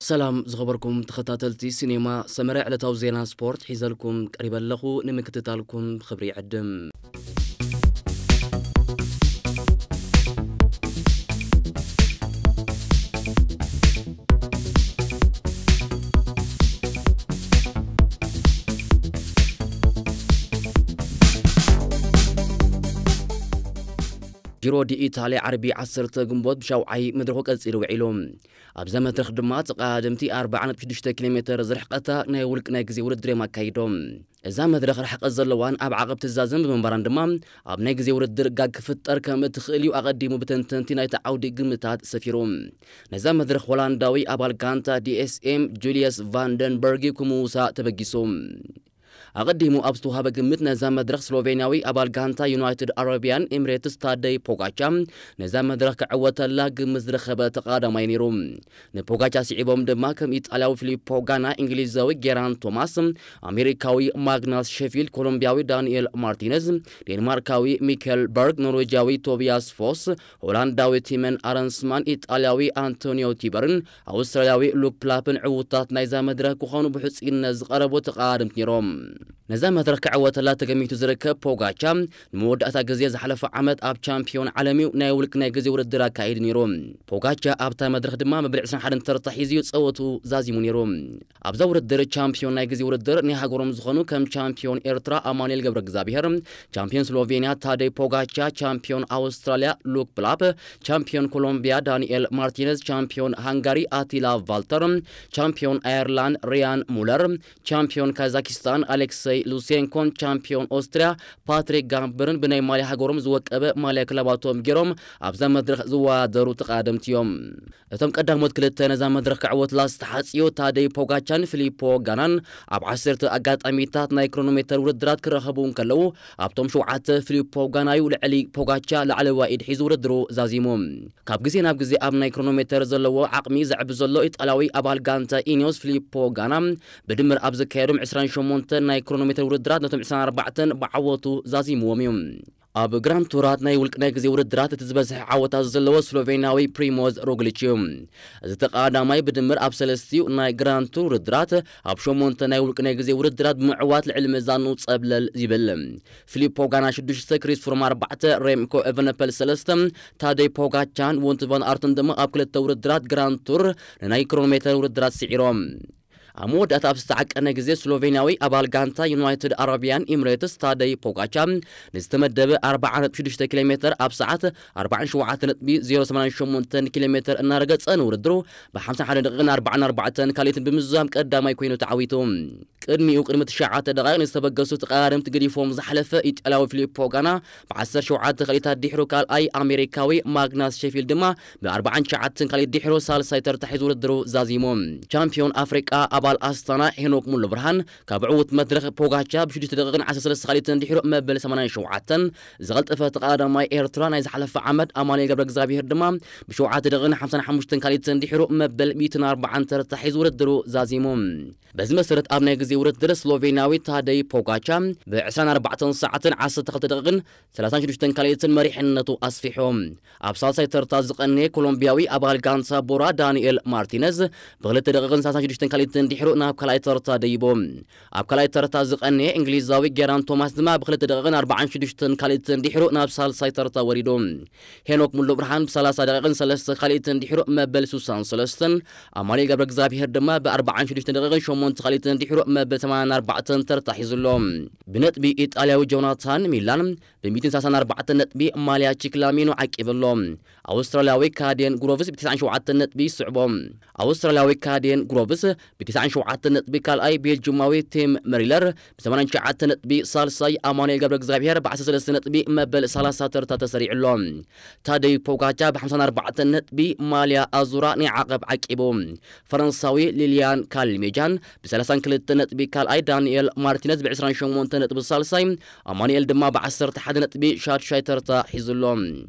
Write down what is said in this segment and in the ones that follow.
ሰላም ዝኸበርኩም ተኸታተልቲ ሲኔማ ሰመረ፣ ዕለታዊ ዜና ስፖርት ሒዘልኩም ቀሪበ ኣለኹ። ንምክትታልኩም ብኽብሪ ይዕድም። ጂሮ ዲ ኢታልያ ዓርቢ ዓሰርተ ግንቦት ብሻውዓይ መድረኹ ቀጺሉ ውዒሉ። ኣብዛ መድረኽ ድማ ተቐዳደምቲ ኣርባዓ ነጥቢ ሽዱሽተ ኪሎ ሜተር ዝርሕቐታ ናይ ውልቂ ናይ ግዜ ውድድር እዮም ኣካይዶም። እዛ መድረኽ ርሕቀት ዘለዋን ኣብ ዓቐብ ትዛዘም ብምንባራን ድማ ኣብ ናይ ግዜ ውድድር ጋግ ክፍጠር ከም እትኽእል እዩ ኣቐዲሙ ብተንተንቲ ናይቲ ዓውዲ ግምታት ሰፊሩ። ነዛ መድረኽ ሆላንዳዊ ኣባል ጋንታ ዲ ኤስ ኤም ጁልየስ ቫንደንበርግ እዩ ክምውሳ ተበጊሱ። ኣቐዲሙ ኣብ ዝተዋሃበ ግምት ነዛ መድረኽ ስሎቬንያዊ ኣባል ጋንታ ዩናይትድ ኣረቢያን ኤምሬትስ ታደይ ፖጋቻ ነዛ መድረኽ ክዕወተላ ግምት ዝረኸበ ተቐዳዳማይ ነይሩ። ንፖጋቻ ስዒቦም ድማ ከም ኢጣልያዊ ፊሊፖ ጋና፣ እንግሊዛዊ ጌራን ቶማስ፣ ኣሜሪካዊ ማግናስ ሼፊልድ፣ ኮሎምቢያዊ ዳንኤል ማርቲነዝ፣ ዴንማርካዊ ሚኬል በርግ፣ ኖርዌጃዊ ቶቢያስ ፎስ፣ ሆላንዳዊ ቲመን ኣረንስማን ኢጣልያዊ ኣንቶኒዮ ቲበርን ኣውስትራልያዊ ሉክ ፕላፕን ዕዉታት ናይዛ መድረኽ ክኾኑ ብሕጹይነት ዝቐረቡ ተቐዳደምቲ ነይሮም። ነዛ መድረኽ ክዕወተላ ተገሚቱ ዝርከብ ፖጋቻ ንመወዳእታ ግዜ ዝሓለፈ ዓመት ኣብ ቻምፒዮን ዓለም እዩ ናይ ውልቂ ናይ ግዜ ውድድር ኣካይዱ ነይሩ። ፖጋቻ ኣብታ መድረኽ ድማ መበል ዕስራን ሓደን ተርታ ሒዙ እዩ ጸወቱ ዛዚሙ ነይሩ። ኣብዛ ውድድር ቻምፒዮን ናይ ግዜ ውድድር ናይ ሃገሮም ዝኾኑ ከም ቻምፒዮን ኤርትራ ኣማኑኤል ገብረ እግዚኣብሔር፣ ቻምፒዮን ስሎቬንያ ታደይ ፖጋቻ፣ ቻምፒዮን ኣውስትራልያ ሉክ ፕላፕ፣ ቻምፒዮን ኮሎምቢያ ዳንኤል ማርቲነዝ፣ ቻምፒዮን ሃንጋሪ ኣቲላ ቫልተር፣ ቻምፒዮን ኣየርላንድ ሪያን ሙለር፣ ቻምፒዮን ካዛኪስታን ኣሌክሰይ ሉሴንኮን ቻምፒዮን ኦስትሪያ ፓትሪክ ጋምበርን ብናይ ማልያ ሃገሮም ዝወቀበ ማልያ ክለባቶም ገይሮም ኣብዛ መድረኽ ዝወዳደሩ ተቐዳደምቲ እዮም። እቶም ቀዳሞት ክልተ ነዛ መድረኽ ክዕወትላ ዝተሓጽዩ ታደይ ፖጋቻን ፊሊፖ ጋናን ኣብ ዓሰርተ ኣጋጣሚታት ናይ ክሮኖሜተር ውድድራት ክራኸቡ እንከለዉ፣ ኣብቶም ሸውዓተ ፊሊፖ ጋና እዩ ልዕሊ ፖጋቻ ላዕለዋይ ኢድ ሒዙ ውድድሩ ዛዚሙ። ካብ ግዜ ናብ ግዜ ኣብ ናይ ክሮኖሜተር ዘለዎ ዓቕሚ ዘዕቢ ዘሎ ኢጣልያዊ ኣባል ጋንታ ኢኒዮስ ፊሊፖ ጋና ብድምር ኣብ ዘካየዶም ዕስራን ሸሞንተን ናይ ክሮኖሜተር ውድድራት ነቶም ዕስራን ኣርባዕተን ብዓወቱ ዛዚምዎም እዩ። ኣብ ግራንድ ቱራት ናይ ውልቂ ናይ ግዜ ውድድራት እቲ ዝበዝሐ ዓወታት ዘለዎ ስሎቬንያዊ ፕሪሞዝ ሮግሊች እዩ። እዚ ተቐዳዳማይ ብድምር ኣብ ሰለስቲኡ ናይ ግራንድ ቱር ውድድራት ኣብ ሸሞንተ ናይ ውልቂ ናይ ግዜ ውድድራት ብምዕዋት ልዕሊ መዛኑ ጸብለል ይብል። ፊሊፖ ጋና ሽዱሽተ፣ ክሪስ ፍሩም ኣርባዕተ፣ ሬምኮ ኤቨነፐል ሰለስተ፣ ታደይ ፖጋቻን ዎንት ቫን ኣርትን ድማ ኣብ ክልተ ውድድራት ግራንድ ቱር ንናይ ክሮኖሜተር ውድድራት ስዒሮም። ኣብ መወዳእታ ኣብ ዝተዓቀነ ግዜ ስሎቬንያዊ ኣባል ጋንታ ዩናይትድ ኣረቢያን ኢምሬትስ ታደይ ፖጋቻ ንዝተመደበ ኣርባዓ ነጥቢ ሽዱሽተ ኪሎ ሜተር ኣብ ሰዓት ኣርባዓን ሸውዓተን ነጥቢ ዜሮ ሰማንያን ሸሞንተን ኪሎ ሜተር እናረገጸ ንውድድሩ ብ ሓምሳን ሓደን ደቂቕን ኣርባዓን ኣርባዕተን ካልኢትን ብምዝዛም ቀዳማይ ኮይኑ ተዓዊቱ። ቅድሚኡ ቅድሚ ትሽዓተ ደቓይቕ ንዝተበገሱ ተቐዳደምቲ ገዲፎም ዝሓለፈ ኢጣልያዊ ፊሊፖ ጋና ብ ዓሰርተ ሸውዓተ ካልኢታት ድሕሩ ካልኣይ፣ ኣሜሪካዊ ማግናስ ሼፊልድ ድማ ብ ኣርባዓን ትሽዓተን ካልኢት ድሕሩ ሳልሳይ ተርታ ሒዙ ውድድሩ ዛዚሙ። ቻምፒዮን ኣፍሪቃ ኣባል ኣስታና ሄኖክ ሙሉ ብርሃን ካብ ዕዉት መድረኽ ፖጋቻ ብሽዱሽተ ደቂቕን ዓሰርተ ሰለስተ ካልኢትን ድሕሩ መበል ሰማንያን ሸውዓተን፣ ዝቐልጠፈ ተቐዳዳማይ ኤርትራ ናይ ዝሓለፈ ዓመት ኣማኑኤል ገብረ እግዚኣብሔር ድማ ብሸውዓተ ደቂቕን ሓምሳን ሓሙሽተን ካልኢትን ድሕሩ መበል ሚእትን ኣርባዓን ተርታ ሒዙ ውድድሩ ዛዚሙ። በዚ መሰረት ኣብ ናይ ግዜ ውድድር ስሎቬንያዊ ታደይ ፖጋቻ ብ ዕስራን ኣርባዕተን ሰዓትን ዓሰርተ ክልተ ደቂቕን ሰላሳን ሽዱሽተን ካልኢትን መሪሕነቱ ኣስፊሑ። ኣብ ሳልሳይ ተርታ ዝቐነየ ኮሎምቢያዊ ኣባል ጋንታ ቦራ ዳንኤል ማርቲነዝ ብክልተ ደቂቕን ሰላሳን ሽዱሽተን ካልኢትን ድሕሩ ናብ ካልኣይ ተርታ ደይቡ። ኣብ ካልኣይ ተርታ ዝቐነየ እንግሊዛዊ ጌራን ቶማስ ድማ ብክልተ ደቂቕን ኣርባዓን ሽዱሽተን ካልኢትን ድሕሩ ናብ ሳልሳይ ተርታ ወሪዱ። ሄኖክ ሙሉ ብርሃን ብሰላሳ ደቂቕን ሰለስተ ካልኢትን ድሕሩ መበል ስሳን ሰለስተን፣ ኣማኑኤል ገብረ እግዚኣብሔር ድማ ብኣርባዓን ሽዱሽተ ደቂቕን ሸሞንተ ካልኢትን ድሕሩ መበል ሰማንያን ኣርባዕተን ተርታ ሒዙ ኣሎ። ብነጥቢ ኢጣልያዊ ጆናታን ሚላን ብ ሚእትን ሰላሳን ኣርባዕተን ነጥቢ ማልያ ቺክላሚኖ ዓቂቡ ኣሎ። ኣውስትራልያዊ ካዴን ግሮቭስ ብ ተስዓን ሸውዓተን ነጥቢ ይስዕቦ። ኣውስትራልያዊ ካዴን ግሮቭስ ብ ተስዓን ሸውዓተን ነጥቢ ካልኣይ፣ ቤልጅማዊ ቲም መሪለር ብ ሰማንያን ትሽዓተ ነጥቢ ሳልሳይ፣ ኣማኑኤል ገብረ እግዚኣብሔር ብ ዓሰርተ ሰለስተ ነጥቢ መበል ሰላሳ ተርታ ተሰሪዑ ኣሎ። ታደይ ፖጋቻ ብ ሓምሳን ኣርባዕተን ነጥቢ ማልያ ኣዙራ ናይ ዓቐብ ዓቂቡ። ፈረንሳዊ ሊልያን ካልሜጃን ብ ሰላሳን ክልተ ነጥቢ ካልኣይ፣ ዳንኤል ማርቲነዝ ብ ዕስራን ሸሞንተ ነጥቢ ሳልሳይ፣ ኣማኑኤል ድማ ብ ዓሰርተ ሓደ ነጥቢ ሻድሻይ ተርታ ሒዙ ኣሎ።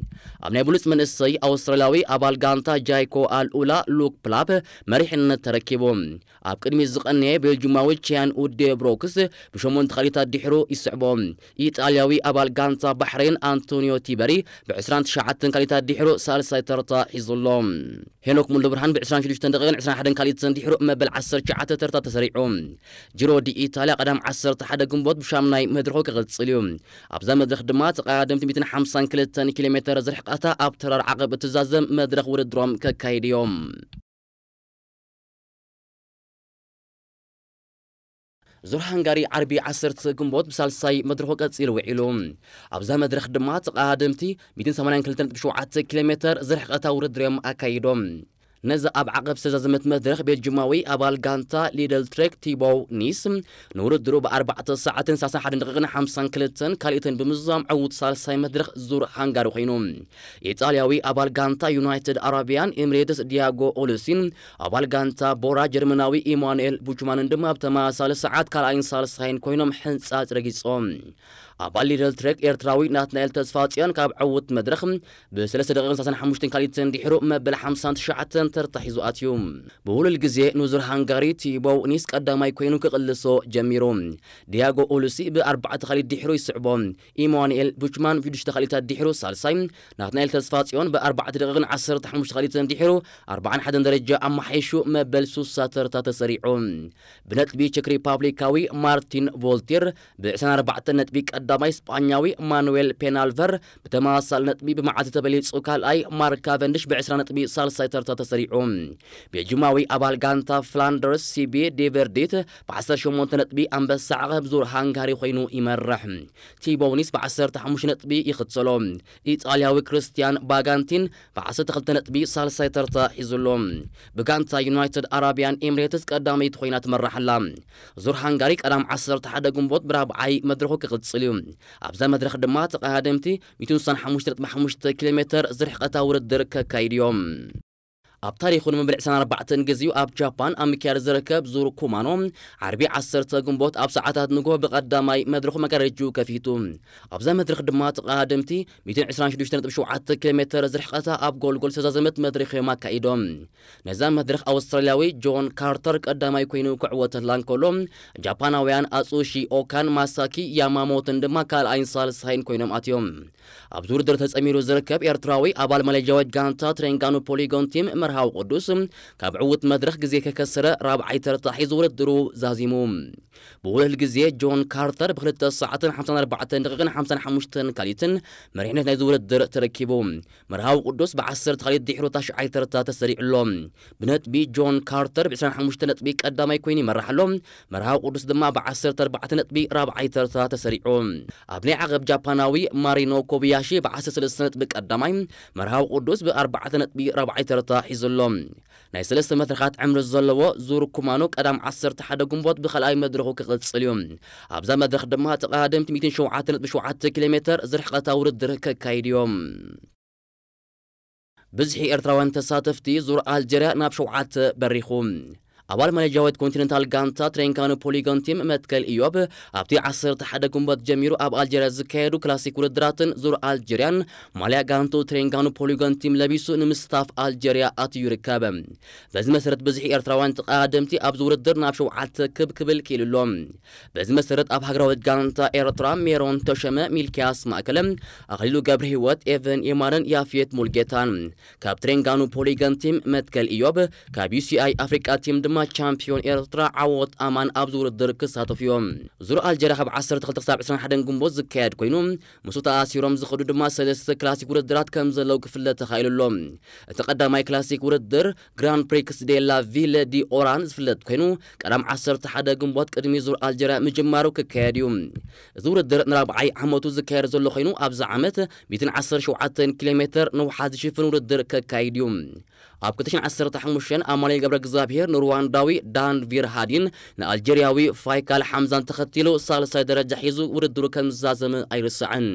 ኣብ ናይ ብሉጽ መንእሰይ ኣውስትራልያዊ ኣባል ጋንታ ጃይኮ ኣልኡላ ሉክ ፕላፕ መሪሕነት ተረኪቡ። ኣብ ቅድሚ ዝቐነየ ቤልጁማዊ ቺያን ኡዴ ብሮክስ ብሸሞንተ ካልኢታት ድሕሩ ይስዕቦ። ኢጣልያዊ ኣባል ጋንታ ባሕሬን ኣንቶኒዮ ቲበሪ ብ29 ካልኢታት ድሕሩ ሳልሳይ ተርታ ሒዙ ኣሎ። ሄኖክ ሙሉብርሃን ብ26 ደቂቕን 21 ካልኢትን ድሕሩ መበል 19 ተርታ ተሰሪዑ። ጂሮ ዲ ኢታልያ ቀዳም 11 ግንቦት ብሻምናይ መድረኹ ክቕጽል እዩ። ኣብዛ መድረኽ ድማ ተቐዳደምቲ 152 ኪሎ ሜተር ዝርሕቐታ ኣብ ተራር ዓቐብ እትዛዘም መድረኽ ውድድሮም ከካይድ እዮም። ዙር ሃንጋሪ ዓርቢ 10 ግንቦት ብሳልሳይ መድረኹ ቀጺሉ ውዒሉ። ኣብዛ መድረኽ ድማ ተቐዳደምቲ 182.7 ኪሎ ሜተር ዝርሕቐታ ውድድር እዮም ኣካይዶም። ነዛ ኣብ ዓቐብ ዝተዛዘመት መድረኽ ቤልጅማዊ ኣባል ጋንታ ሊደል ትሬክ ቲቦው ኒስ ንውድድሩ ብ4 ሰዓትን 31 ደቂቕን 52 ካልኢትን ብምዝዛም ዕዉት ሳልሳይ መድረኽ ዙር ሃንጋሪ ኮይኑ። ኢጣልያዊ ኣባል ጋንታ ዩናይትድ ኣረቢያን ኤምሬትስ ዲያጎ ኦሉሲን ኣባል ጋንታ ቦራ ጀርመናዊ ኢማኑኤል ቡችማንን ድማ ኣብ ተመሳሳሊ ሰዓት ካልኣይን ሳልሳይን ኮይኖም ሕንጻጽ ረጊጾም። ኣባል ሊደል ትሬክ ኤርትራዊ ናትናኤል ተስፋጽዮን ካብ ዕዉት መድረኽ ብ3 ደቂቕን 35 ካልኢትን ድሕሩ መበል 59 ተርታ ሒዙ ኣትዩ። ብውሉል ግዜ ንዙር ሃንጋሪ ቲቦው ኒስ ቀዳማይ ኮይኑ ክቕልሶ ጀሚሩ። ዲያጎ ኦሉሲ ብ4 ካልኢት ድሕሩ ይስዕቦ። ኢማኑኤል ቡችማን ብ6 ካልኢታት ድሕሩ ሳልሳይ፣ ናትናኤል ተስፋጽዮን ብ4 ደቂቕን 15 ካልኢትን ድሕሩ 41 ደረጃ ኣመሓይሹ መበል 60 ተርታ ተሰሪዑ። ብነጥቢ ቸክ ሪፓብሊካዊ ማርቲን ቮልቲር ብ24 ነጥቢ ቀዳማይ፣ ስጳኛዊ ማኑዌል ፔናልቨር ብተመሳሳሊ ነጥቢ ብመዓልቲ ተበሊጹ ካልኣይ፣ ማርክ ካቨንድሽ ብ20 ነጥቢ ሳልሳይ ተርታ ተሰሪዑ። ቤልጅማዊ ኣባል ጋንታ ፍላንደርስ ሲቢ ዴቨርዲት ብ18 ነጥቢ ኣንበሳ ዓቐብ ዙር ሃንጋሪ ኮይኑ ይመርሕ። ቲቦው ኒስ ብ15 ነጥቢ ይኽተሎ። ኢጣልያዊ ክርስቲያን ባጋንቲን ብ12 ነጥቢ ሳልሳይ ተርታ ሒዙ ኣሎ። ብጋንታ ዩናይትድ ኣረቢያን ኤምሬትስ ቀዳመይቲ ኮይና ትመርሕ ኣላ። ዙር ሃንጋሪ ቀዳም 11 ግንቦት ብራብዓይ መድረኹ ክቕጽል እዩ። ኣብዛ መድረኽ ድማ ተቐዳደምቲ 165.5 ኪሎ ሜተር ዝርሕቐታ ውድድር ከካይድ እዮም። ኣብ ታሪኹ ንመበል 24 ግዜኡ ኣብ ጃፓን ኣብ ምክያድ ዝርከብ ዙር ኩማኖ ዓርቢ 10 ግንቦት ኣብ ሰዓታት ንግሆ ብቐዳማይ መድረኹ መጋረጅኡ ከፊቱ። ኣብዛ መድረኽ ድማ ተቐዳደምቲ 126.7 ኪሎ ሜተር ዝርሕቐታ ኣብ ጎልጎል ዝተዛዘመት መድረኽ እዮም ኣካይዶም። ነዛ መድረኽ ኣውስትራልያዊ ጆን ካርተር ቀዳማይ ኮይኑ ክዕወተላ እንከሎ፣ ጃፓናውያን ኣጹሺ ኦካን ማሳኪ ያማሞቶን ድማ ካልኣይን ሳልሳይን ኮይኖም ኣትዮም። ኣብዚ ውድድር ተጸሚሩ ዝርከብ ኤርትራዊ ኣባል መለጃዊት ጋንታ ትሬንጋኑ ፖሊጎን ቲም መርሃዊ ቅዱስ ካብ ዕዉት መድረኽ ግዜ ከከሰረ ራብዓይ ተርታ ሒዙ ውድድሩ ዛዚሙ። ብውልህል ግዜ ጆን ካርተር ብ2 ሰዓትን 54 ደቂቕን 55 ካልኢትን መሪሕነት ናይዚ ውድድር ተረኪቡ። መርሃዊ ቅዱስ ብ10 ካልኢት ድሕሩ ታሽዓይ ተርታ ተሰሪዑ ኣሎ። ብነጥቢ ጆን ካርተር ብ25 ነጥቢ ቀዳማይ ኮይኑ ይመርሕ ኣሎ። መርሃዊ ቅዱስ ድማ ብ14 ነጥቢ ራብዓይ ተርታ ተሰሪዑ። ኣብ ናይ ዓቐብ ጃፓናዊ ማሪኖ ኮብያሺ ብ13 ነጥቢ ቀዳማይ፣ መርሃዊ ቅዱስ ብ ኣርባዕተ ነጥቢ ራብዓይ ተርታ ሒዙ ኣሎ። ናይ ሰለስተ መድረኻት ዕምሪ ዘለዎ ዙር ኩማኖ ቀዳም 11 ግንቦት ብኻልኣይ መድረኹ ክቕጽል እዩ። ኣብዛ መድረኽ ድማ ተቐዳደምቲ 107.7 ኪሎ ሜተር ዝርሕቐታ ውድድር ከካይድ እዮም። ብዝሒ ኤርትራውያን ተሳተፍቲ ዙር ኣልጀርያ ናብ ሸውዓተ በሪኹ። ኣባል መለጃዊት ኮንቲነንታል ጋንታ ትሬንጋኑ ፖሊጎን ቲም መትከል ኢዮብ ኣብቲ 11 ግንቦት ጀሚሩ ኣብ ኣልጀርያ ዝካየዱ ክላሲክ ውድድራትን ዙር ኣልጀርያን ማልያ ጋንቱ ትሬንጋኑ ፖሊጎን ቲም ለቢሱ ንምስታፍ ኣልጀርያ ኣትዩ ይርከብ። በዚ መሰረት ብዝሒ ኤርትራውያን ተቐዳደምቲ ኣብዚ ውድድር ናብ ሸውዓተ ክብ ክብል ክኢሉ ኣሎ። በዚ መሰረት ኣብ ሃገራዊት ጋንታ ኤርትራ ሜሮን ተሸመ፣ ሚልኪያስ ማእከለ፣ ኣኽሊሉ ገብረ ህይወት፣ ኤቨን የማነን ያፌት ሙልጌታን፣ ካብ ትሬንጋኑ ፖሊገን ቲም መትከል ኢዮብ፣ ካብ ዩ ሲ ኣይ ኣፍሪቃ ቲም ድማ ቻምፒዮን ኤርትራ ዓወት ኣማን ኣብዚ ውድድር ክሳተፉ እዮም። ዙር ኣልጀርያ ካብ 12 ክሳብ 21 ግንቦት ዝካየድ ኮይኑ፣ ምስኡ ተኣሲሮም ዝኸዱ ድማ ሰለስተ ክላሲክ ውድድራት ከም ዘለዉ ክፍለጥ ተኻኢሉ ኣሎ። እቲ ቀዳማይ ክላሲክ ውድድር ግራንድ ፕሪክስ ዴላ ቪለ ዲ ኦራን ዝፍለጥ ኮይኑ፣ ቀዳም 11 ግንቦት ቅድሚ ዙር ኣልጀርያ ምጅማሩ ክካየድ እዩ። እዚ ውድድር ንራብዓይ ዓመቱ ዝካየድ ዘሎ ኮይኑ፣ ኣብዚ ዓመት 117 ኪሎ ሜተር ነውሓት ዝሽፍን ውድድር ከካይድ እዩ። ኣብ 2015 ኣማኑኤል ገብረ እግዚኣብሔር ንሩዋንዳዊ ዳን ቪርሃዲን ንኣልጀርያዊ ፋይካል ሓምዛን ተኸቲሉ ሳልሳይ ደረጃ ሒዙ ውድድሩ ከም ዝዛዘመ ኣይርሳዕን።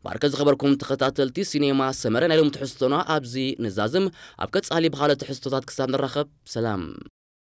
ባርከ ዝኸበርኩም ተኸታተልቲ ሲኔማ ሰመረ፣ ናይ ሎሚ ትሕዝቶና ኣብዚ ንዛዝም። ኣብ ቀጻሊ ብኻልእ ትሕዝቶታት ክሳብ ንራኸብ፣ ሰላም።